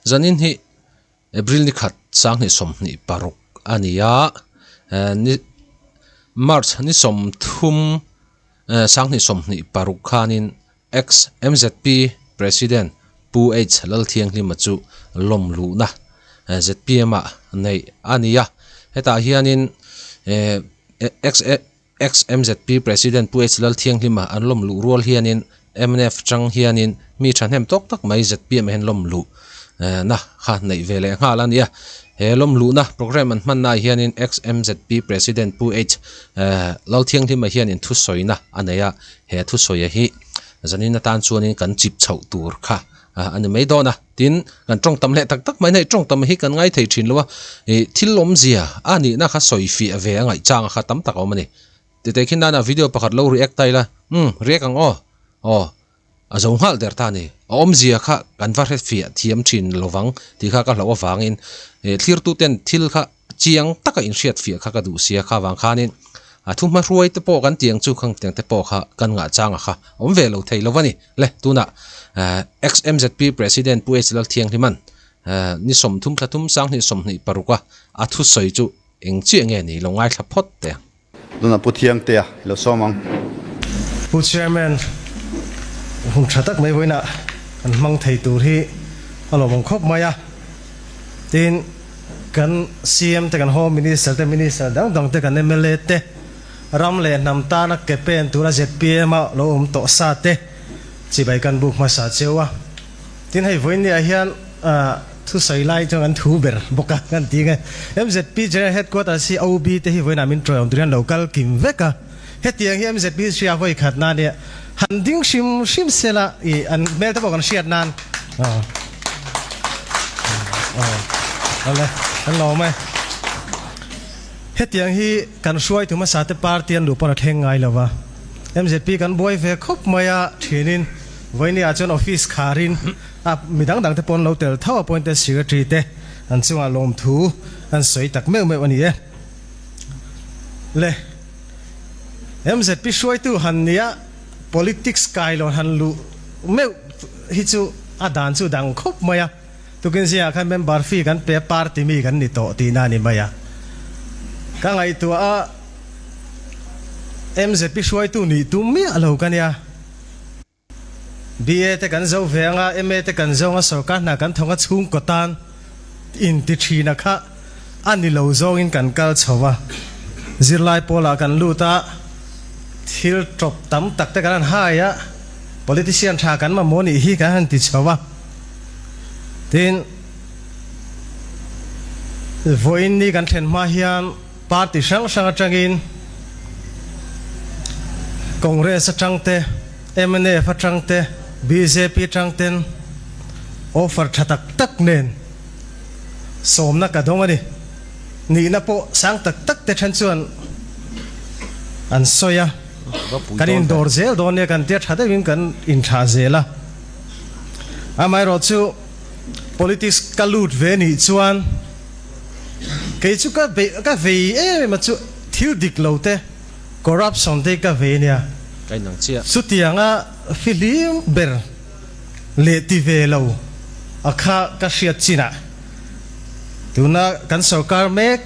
Zanin hi April ni khat sanghnih 26 a ni a, ni March ni 30 2026 khanin Ex MZP President Pu H Lalthianghlima chu lawm luhna zpm ah neih a ni a, hetah hianin ex Ex MZP President Pu H Lalthianghlima an lawm luh rual hianin mnf chang hianin mi thahnem tawk tak mai zpm ah hian lawm luh na kha neih ve leh nghal a ni a. He lawm luhna programme an hmanna ah hianin Ex MZP President Pu H Lalthianghlima hianin thusawina a nei a, he thusawia hi zanin atan chuanin kan chip chhoh tur kha a ni mai dawn a. Tin, kan tawng tam leh tak tak mai na, i tawng tam hi kan ngai thei thin lo a, ih thil awmzia a nihna kha sawi fiah ve a ngaih chang a kha tam tak a awm a ni. Titei khi nana video pakhat lo react ta ila, umm react ang aw, aw a zo nghal der ta a ni. A awmzia kha kan va hre fiah thiam thin lovang tih kha ka hlauh avangin ih thlirtuten thil kha chiang taka inhriat fiah kha ka duh sia kha vang khanin a thu hmahruai te pawh kan tiang chu khang tiang te pawh kha kan ngah chang a kha awm ve lo thei lo a ni. Le tunah ex MZP President Pu H Lalthianghliman ni 30 thla thum 2026 a a thusawi chu eng chiah nge ni lo ngaithla phawt teh ang. Tunah Pu Thiangtea i lo sawm ang. Pu Chairman, hun tha tak mai vawiinah kan hmang thei tur hi a lawmawm khawp mai a. Tin, kan CM te, kan Home Minister te, Minister dang dang te, kan mla te, ram leh hnam tana ke pen tura zpm a lo awm tawh sa te chibai kan buk hmasa cheu a. Tin, hei vawiinniah hian thusawi lai chuan kan thu ber bawk a, kan ti nge. Mzp General Headquarters hi OB te hi vawiinah min tawih awm tur hian lo kal kim vek a. Hetiang hi mzp hria vawi khat nan nia han ding hrim hrim sela ih an hmel te pawh kan hriat nan aw aw awle kan lawm e. Hetiang hi kan hruaitu hmasa te party an luh pawn a thleng ngai lo va. Mzp kan buai ve khawp mai a thinin vawinia chuan office kharin a mi dang dang te pawn lo tel tho appointed secretary te an chungah lawmthu an sawi tak meuh meuh a ni e. Le MZP hruaitu han nia politics kailawn han luh meuh hi chu a dan chu dang khawp mai a. Tukin zingah khan member fee kan pe a, party mi kan ni tawh tihna a ni mai a. Ka ngaihtuah a, MZP hruaitu nih tum miah lo ka nia. BA te kan zo ve anga, MA te kan zo anga sorkar hna kan thawng a chhungkaw tan inti thina kha a ni lo zawngin kan kal chho a. Zirlai pawlah kan lut a, thil tawp tam tak te kan han hai a, politician tha kan mamawh nih hi kan han ti chho a. Tin, vawiin ni kan thlen hma hian party hrang hrang atangin Congress atang te, mnf atang te, bjp atang ten offer tha tak tak nen sawmna ka dawng a ni. Nihna pawh sang tak tak te then chuan an sawi a, kan indawr zel dawn nia kan tia tha deuhin kan inthlah zel a. Amaherawh chu politics ka lut ve nih chuan kei chu ka ka vei em em a chu thil dik lo te corruption te hi ka vei ania. Ka inang chiah. Chutianga fihlim ber leh ti ve lo a kha ka hriat chinah tuna kan sorkar mek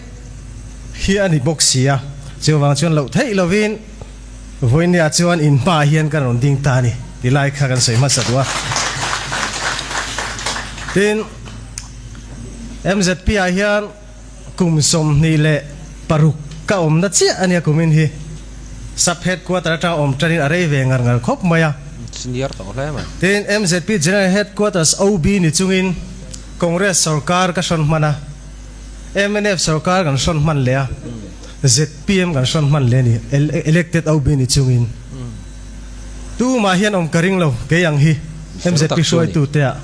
hi a ni bawk si a, chuvang chuan loh theih lovin vawinia chuan in hmaah hian kan rawn ding ta a ni ti lai kha kan sawi hmasa duh a. Tin, MZP ah hian kum 26 ka awmna chiah a nia kumin hi Sub Headquarter atanga awm tanin a rei ve ngar ngar khawp mai a. Senior tawh hle mai. Tin, MZP General Headquarters OB ni chungin Congress sorkar ka hrawn hman a, mnf sorkar kan hrawn hman leh a, zpm kan hrawn hman leh a ni, elected OB ni chungin. Tumah hian awm ka ring lo kei ang hi MZP hruaitute ah.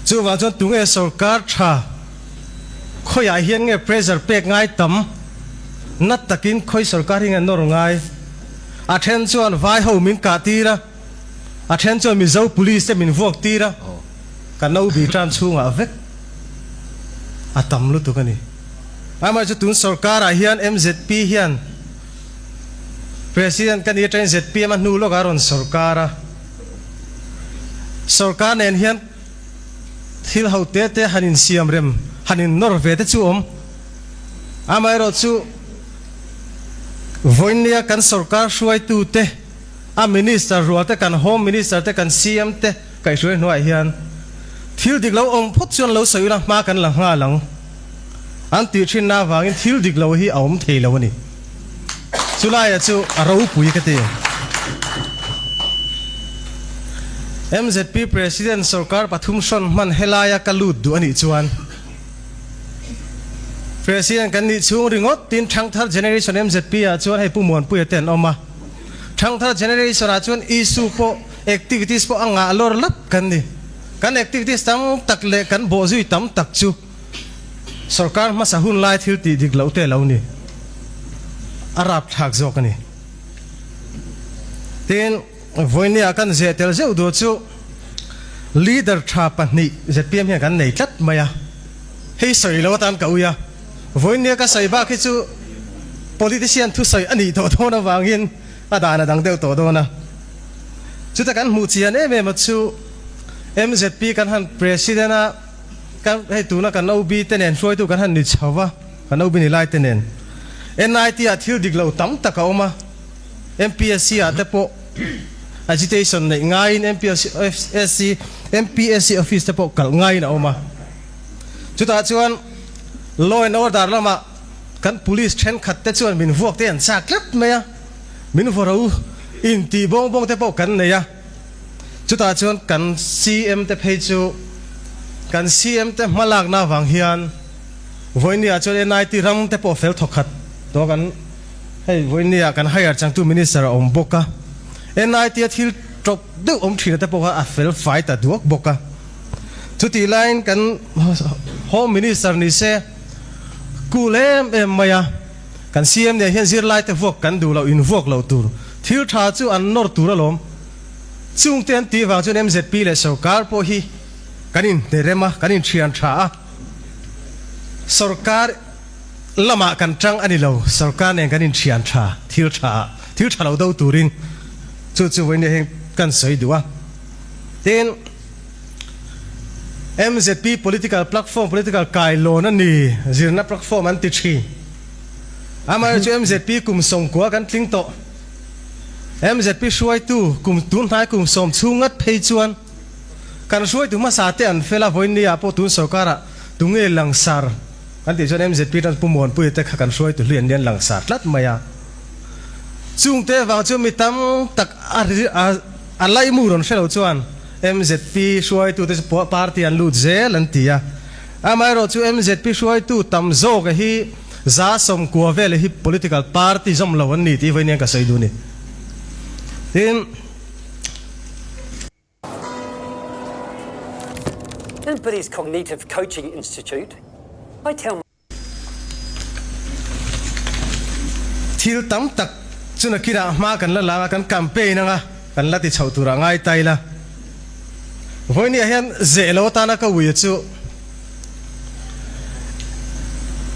Chuvang chuan tunge sorkar tha khawiah hian nge pressure pek ngai tam nat takin khawi sorkar hi nge nawr ngai? A then chuan vai ho min kah tir a, a then chuan Mizo police te min vuak tir a, ka no bi tan chhungah vek a tam lutuk a ni. Amaherawhchu tun sorkarah hian MZP hian President ka ni atangin zpm a hnu lawkah a rawn sorkar a, sorkar nen hian. Thil ho te te han insiam rem, han innawr ve te chu awm. Amaherawhchu, vawinia kan sorkar hruaitu te, a minister rual te, kan home minister te, kan CM te kaihhruai hnuaiah hian thil dik lo awm phawt chuan lo sawi ula hma kan la nghal ang an tih thinna avangin thil dik lo hi a awm thei lo a ni. Chulaia chu a ropui ka ti. MZP President sorkar pathum hrawn hman helaia ka lut duh a nih chuan President kan nih chhung ringawt tin Thangthar Generation MZP ah chuan hei Pu Muanpuia te an awm a. Thangthar Generation ah chuan issue pawh activities pawh a ngah lawr lap kan ni. Kan activities tam tak leh kan bawhzui tam tak chu Sorkar hmasa hun lai thil tih dik loh te lo ni. A rapthlak zawk a ni. Tin, vawinia kan zeh tel zeuh duh chu leader tha pahnih zpm hian kan nei tlat mai a. Hei sawi lo atan ka ui a. Vawinia ka sawi bak hi chu politician thusawi a nih tawh dawn avangin a dan a dang deuh tawh dawn a. Chuta kan hmuh chian em em a chu mzp kan han president a, Kan hei tuna kan OB te nen hruaitu kan han ni chho va, kan OB ni lai te nen. NIT ah thil dik lo tam tak a awm a, MPSC ah te pawh agitation neih ngaiin MPSC MPSC office te pawh kalh ngaiin a awm a. Chutah chuan law and order lamah kan police thenkhat te chuan min vuak te an chak tlat mai a, min vaw ro intih bawng bawng te pawh kan nei a. Chutah chuan kan CM te phei chu kan CM te hmalakna avang hian vawinia chuan NIT ram te pawh fel thawkhat tawh kan hei vawinia kan hire changtu minister a awm bawk a, NIT a thil tawp deuh awm thina te pawh kha a fel fai ta duak bawk a. Chutih laiin kan Home Minister ni se cool em em mai a, kan CM nen hian zirlai te vuak kan duh loh invuak loh tur thil tha chu an nawr tur alawm. Chungte an tih vang chuan mzp leh sorkar pawh hi kan inhnerem a, kan inthian tha a, sorkar lamah kan tang a ni lo, sorkar nen kan inthian tha, thil tha ah, thil tha lo do turin chu chu vawiin heng kan sawi duh a. Tin, mzp political platform, political kailawn a ni, zirna platform an ti thin. Amaherawhchu mzp kum sawmkua kan tling tawh. MZP hruaitu kum tun hnai kum sawm chhung ngat phei chuan kan hruaitu hmasa te an fel a, vawiin ah pawh tun sorkarah tunge langsar kan tih chuan MZP tan Pu Muanpuia te kha kan hruaitu hlui an lian langsar tlat mai a. Chungte vang chu mi tam tak a a laimu rawn hre lo chuan MZP hruaitu te chu party an lut zel an ti a. Amaherawhchu MZP hruaitu tam zawk hi 90% vel hi political party zawm lo an ni tih vawiin hian ka sawi duh a ni. Tin. In Billy's Cognitive Coaching Institute, I tell my. Thil tam tak chu nakinah hma kan la lang a, kan campaign anga kan la ti chhoh turah ngai ta ila. Vawinia hian zeh lo atana ka ui chu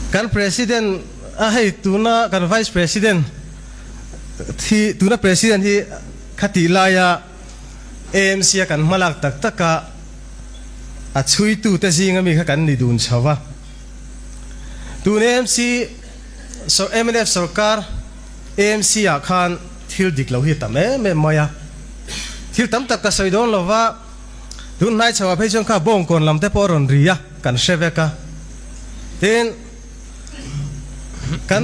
kan President a hei tuna kan Vice President hi tuna President hi khatih laia AMC a kan hmalak tak tak a a chhuitute zinga mi kha kan ni dun chho va. Tun AMC mnf sorkar AMC ah khan thil dik lo hi a tam em em mai a, thil tam tak ka sawi dawn lo va, tun hnai chho ah phei chuan kha bawngkawn lam te pawh a rawn ri a, kan hre vek a, tin kan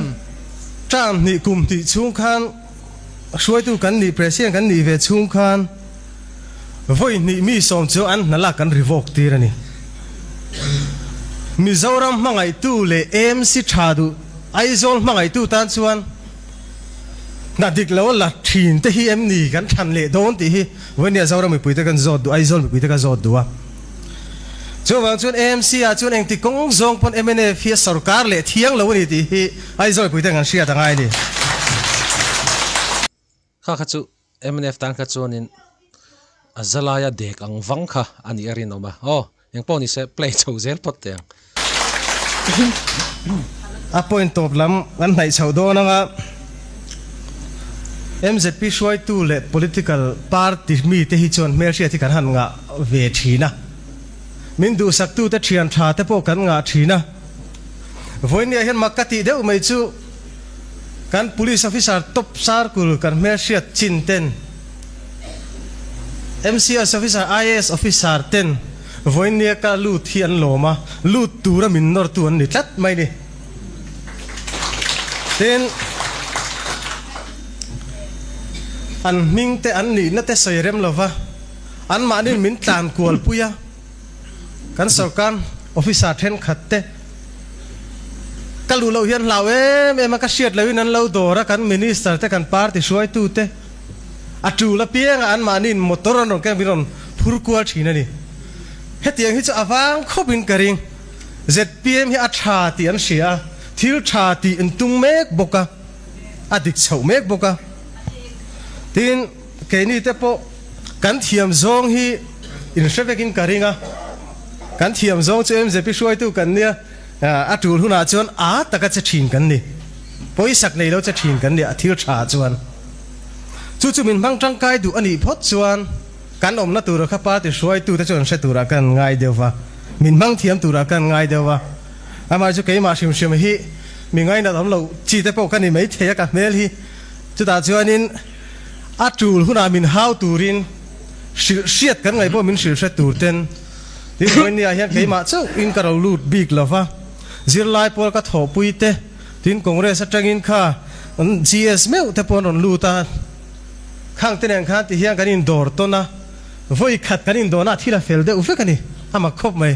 term hnih kum hnih chhung khan hruaitu kan nih president kan nih ve chhung khan vawi hnih mi sawm chu an hna lak kan revoke tir a ni. Mizoram hmangaihtu leh AMC tha duh Aizawl hmangaihtu tan chuan hna dik lo la thin te hi em ni kan than leh dawn tih hi vawinia Zoram mipuite kan zawt duh, Aizawl mipuite ka zawt duh a. Chuvang chuan AMC ah chuan engti kawng zawng pawn mnf hi a sorkar leh thiang lo a ni tih hi Aizawl mipuite kan hriat a ngai a ni. Kha kha chu mnf tan kha chuanin a zalaia dek ang vang kha a nih a rinawm a. Aw, eng pawh ni se play chho zel phawt teh ang. A point tawp lam kan hnaih chhoh dawn anga mzp hruaitu leh political party mite hi chuan hmelhriat hi kan han ngah ve thin a. Min duhsaktute thian tha te pawh kan ngah thin a. Vawinia hian mak ka tih deuh mai chu kan Police Officer top circle kan hmelhriat chin ten MCS Officer, IAS Officer ten vawinia ka lut hi an lawm a, lut tura min nawrtu an ni tlat mai ni. Tin, an hming te an nihna te sawi rem lova anmahni min tlan kual pui a, kan sorkar officer thenkhat te ka luh loh hian hlau em em a, ka hriat lohin an lo dawr a, kan minister te kan party hruaitu te a tul apianga anmahniin motor an rawn keng min rawn phur kual thin a ni. Hetiang hi chu a vang khawpin ka ring. Zpm hi a tha tih an hria a, thil tha tih an tum mek bawk a, a dik chhoh mek bawk a. Tin, keini te pawh kan thiam zawng hi in hre vekin ka ring a, kan thiam zawng chu mzp hruaitu kan nia, a tul hunah chuan a taka che thin kan ni, pawisak nei lo che thin kan ni a thil tha chuan. Chu chu min hmang tangkai duh a nih phawt chuan, Kan awmna tura kha party hruaitute chuan hre turah kan ngai deuh va, min hmang thiam turah kan ngai deuh va. Amah chu keimah hrim hrim hi mi ngainat awm loh chi te pawh ka ni mai thei a ka hmel hi. Chutah chuanin a tul hunah min hau turin hrilh hriat kan ngaih pawh min hrilh hre tur ten tin vawinia hian keimah chauhin ka ro lut bik lo va, zirlai pawl ka thawhpui te tin Congress atangin kha GS meuh te pawh an rawn lut a. Khang te nen khan ti hian kan indawr tawn a, vawi khat kan indawrna a thil a fel deuh vek a ni, a mak khawp mai.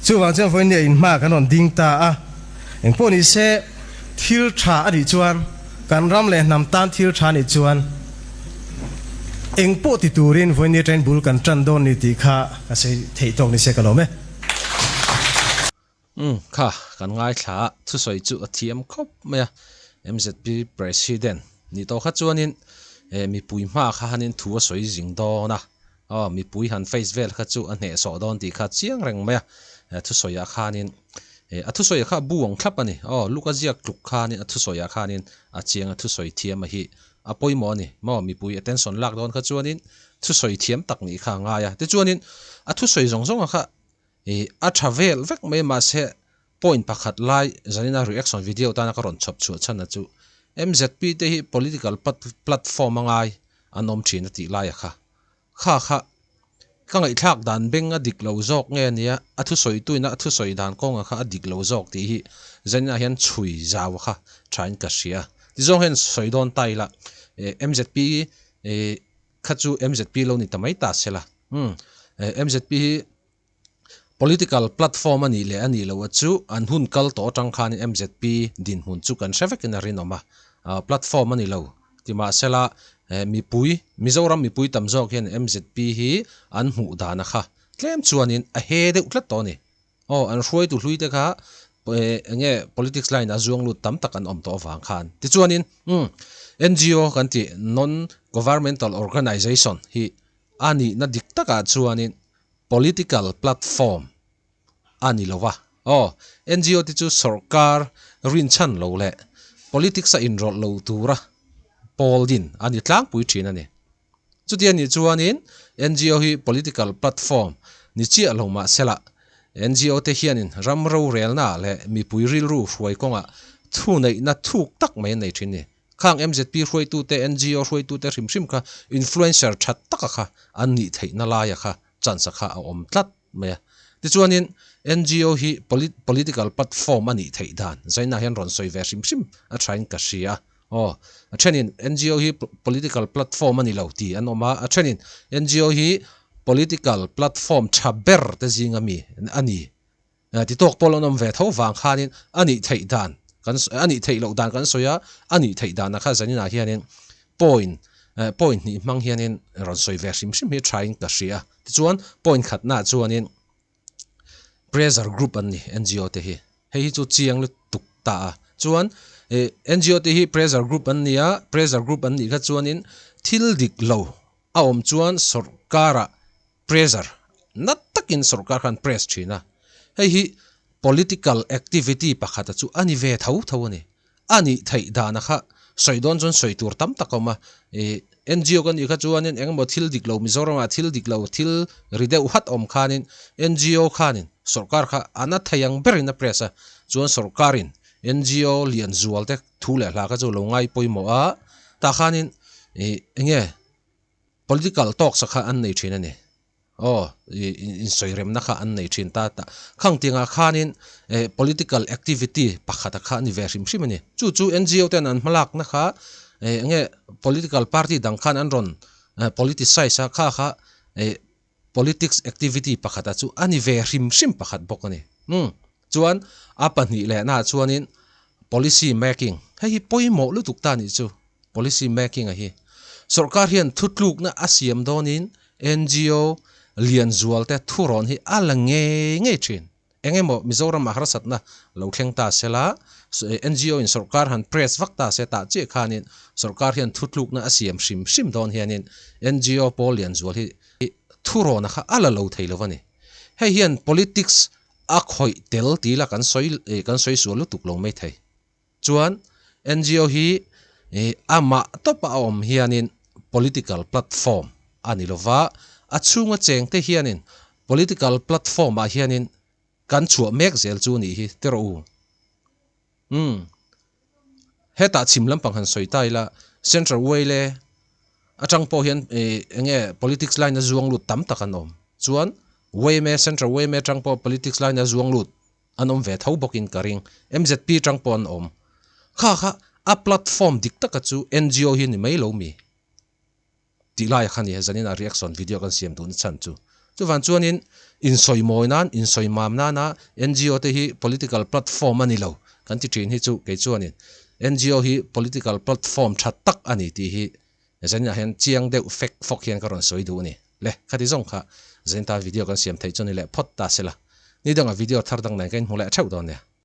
Chuvang chuan vawi nia inhma kan rawn ding ta a, engpawh ni se thil tha a nih chuan, kan ram leh hnam tan thil tha a nih chuan engpawh ti turin vawi nia train bul kan tan dawn ni tih kha ka sawi theih tawk ni se ka lawm e. Umm kha kan ngaithla a, thusawi chu a thiam khawp mai a, mzp President nih tawh kha chuanin eh mipui hma kha hanin thu a sawi zing dawn a, aw mipui han face vel kha chu a hnehsawh dawn tih kha chiang reng mai a, thusawiah khanin eh a thusawiah kha a bu ang thlap a ni, aw luka ziak tluk khanin a thusawiah khanin a chiang a thusawi thiam a hi a pawimawh a ni maw, mipui attention lak dawn kha chuanin thusawi thiam tak nih kha a ngai a, tichuanin a thusawi zawng zawng a kha Ih, a tha vel vek mai mahse point pakhat lai zanina reaction video tana ka rawn chhawp chhuah chhan a chu MZP te hi political platform a ngai an awm thin a tih lai a kha. Kha kha ka ngaihthlak dan beng a dik lo zawk nge nia a thusawi tuina a thusawi dan kawnga kha a dik lo zawk tih hi zanina hian chhui zau a kha thain ka hria. Tizawng hian sawi dawn ta ila MZP kha chu MZP lo ni ta mai ta se la. Umm MZP hi Political platform a nih leh a nih loh a chu an hun kal tawh atang khanin MZP dinhmun chu kan hre vekin a rinawm a, platform a ni lo ti mahsela mipui Mizoram mipui tam zawk hian MZP hi an hmuh dan a kha tlem chuanin a he deuh tlat tawh a ni. Aw an hruaitu hlui te kha eng nge politics line a zuang lut tam tak an awm tawh avang khan tichuanin umm NGO kan tih Non Governmental Organization hi a nihna dik takah chuanin political platform a ni lo a. Aw, NGO te chu sorkar rinchhan lo leh politics a inrawlh lo tura pawl din a ni tlangpui thin a ni. Chuti a nih chuanin NGO hi political platform ni chiah lo mah sela, NGO te hianin ram rorelna leh mipui rilru hruai kawngah thuneihna thuk tak mai an nei thin a ni. Khang MZP hruaitute, NGO hruaitute hrim hrim kha influencer tha taka kha an nih theihna laia kha chance kha a awm tlat mai a. Tichuanin NGO hi political platform a nih theih dan Zaina hian rawn sawi ve hrim hrim a thain ka hria. Aw, a thenin NGO hi political platform a ni lo tih an awm a, a thenin NGO hi political platform tha ber te zinga mi a ni Ti tawk pawl an awm ve tho vang khanin a nih theih dan kan a nih theih loh dan kan sawi a, a nih theih danah kha zaninah hianin point point hnih hmang hianin rawn sawi ve hrim hrim hi thain ka hria. Tichuan point khatnaah chuanin pressure group an ni NGO te hi, hei hi chu chiang lutuk ta a. Chuan NGO te hi pressure group an ni a, pressure group an nih kha chuanin thil dik lo a awm chuan sawrkarah Pressure na takin sorkar khan press thin a, hei hi political activity pakhata chu a ni ve tho tho a ni. A nih theih dana kha sawi dawn chuan sawi tur tam tak a awm a, ih. NGO kan nih kha chuanin eng emaw thil dik lo Mizoramah thil dik lo thil ri deuh hat awm khanin NGO khanin sorkar kha a na thei ang berin a press a, chuan sorkarin NGO lian zual te thu leh hla kha chu lo ngai pawimawh a, tah khanin ih eng nge political talks a kha an nei thin a ni. Aw, insawi remna kha an nei thin ta ta. Khang tiangah khanin political activity pakhata kha a ni ve hrim hrim a ni. Chu chu NGO ten an hmalakna kha enge political party dang khan an rawn politicize a, kha kha politics activity pakhata chu a ni ve hrim hrim pakhat bawk a ni. Umm, chuan a pahnih lehnaah chuanin policy making, hei hi pawimawh lutuk ta nih chu. Policy making a hi sawrkar hian thutlukna a siam dawnin NGO lian zualte thurawn hi a la ngei ngei thin. Eng emaw Mizoram ah harsatna lo thleng ta se la, NGO in sawrkar han press vak ta se tah chiah khanin sawrkar hian thutlukna a siam hrim hrim dawn hianin NGO pawl lian zual hi thurawn a kha a la lo thei lo a ni. Hei hian politics a khawih tel ti ila kan sawi kan sawi sual lutuk lo mai thei. Chuan ngo hi amah tawpa a awm hianin political platform a ni lova, a chhunga chengte hianin political platform ah hianin kan chhuah mek zel chu nih hi ti rawh u. Umm. Hetah chhim lampang han sawi ta ila Central Wale atang pawh hian enge politics line a zuang lut tam tak an awm. Chuan Wame, Central Wame atang pawh politics line a zuang lut An awm ve tho bawkin ka ring. MZP tang pawh an awm. Kha kha a platform dik taka chu ngo hi ni mai lo mi? Tih laia kha ni he zanin a reaction video kan siam duhna chhan chu. Chuvan chuanin insawi mawi nan, insawi mam nana ngo te hi political platform a ni lo kan ti thin hi chu kei chuanin ngo hi political platform tha tak a ni tih hi Zaninah hian chiang deuh fek fawk hian ka rawn sawi duh a ni. Le, khati zawng kha Zanin ta video kan siam theih chu ni leh phawt ta se la. Ni dangah video thar dang nen ka inhmu leh theuh dawn nia.